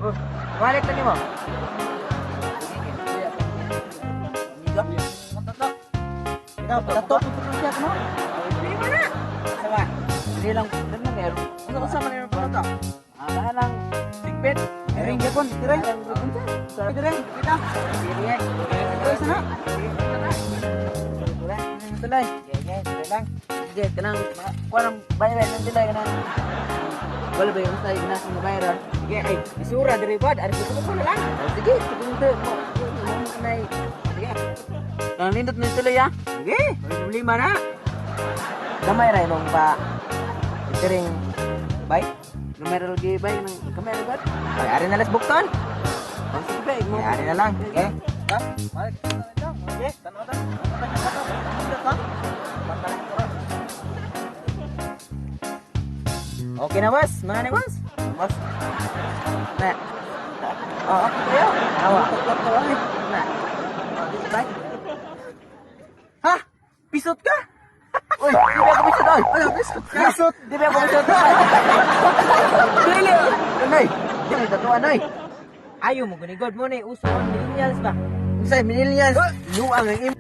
Oh, wallet na nimo. Ikaw, patato po po siya no? Dili mo na. Sama. Dili lang dili lang meron. Unsa ka sama ni patato? Ah, lang sigpit. Ring gyapon, dire. Dire, kita. Dili eh. Ito isa na. Tulay. Sige, sige lang. Sige, kanang kuha ng bayran ng dilay kanang wala ba yung sa ginasang nga bayran? Sige, ay, isura dire bad. Ari ko ko na lang. Oh, sige, sige mo mo mo kanay. Sige. Nang nindot ni tuloy ah. Sige, may problema na. Gamay ra imong pa tiring bay. Gamay ra lagi bay nang gamay ra bad. Ay, ari na las bukton. Oh, sige bay mo. Ay, ari na lang. Sige. Okay, tanaw ta. Okay na, boss. Mga ni boss. Boss. Na. Oh, okay kayo. Awa. Awa. Na. Oh, dito bay. Ha? Pisot ka? Uy, di ba ako pisot oy? Ano, pisot ka? Pisot. Di ba ako pisot? Dili. Anay. Di ba tatuan oy? Ayaw mo gunigod mo na uso ang millennials ba? Unsay millennials? Luang ang im.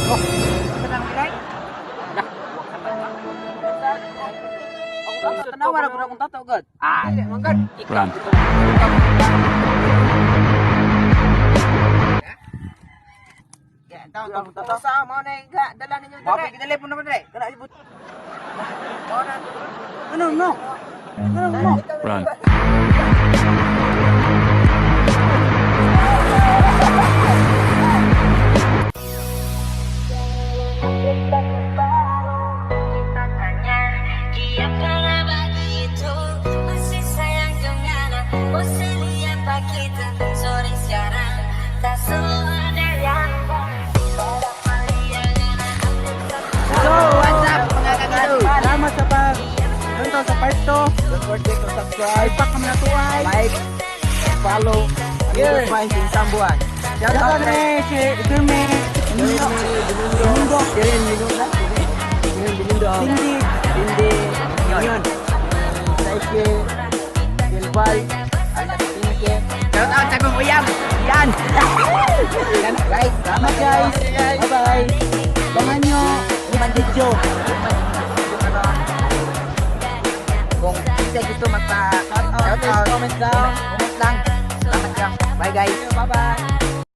Oh, tanang bilay. Ako tanawa ra ko akong tataw gud. Ah, dili man gud. Run. Ya, taon tong tato sa mo na ga dala ninyo Wa dire. pa telepono naman dire. Kana ibut. Mao na. Ano no? Ano no? Run. Masih sayang dengan masih lihat kita sore sekarang tak ada yang. So, what's up mga kagado? Salamat sa pag nonton sa part 2. Don't forget to subscribe, Ipak kami natuay. like, follow. Yeah. Goodbye sa Sambuan. Shout out ni si Jeremy. Domingo. Kirin Minuna. Kirin Bilindo. Cindy. Cindy. Yun. Saike. Gilbal. Pinke. Shout out sa akong uyab. Yan. Yan guys. Salamat guys. Bye-bye. Abangan nyo yung video. Kung isa gusto magpa Shout out. shout out, Comment down. Comment lang. Salamat lang. Bye guys. Bye-bye.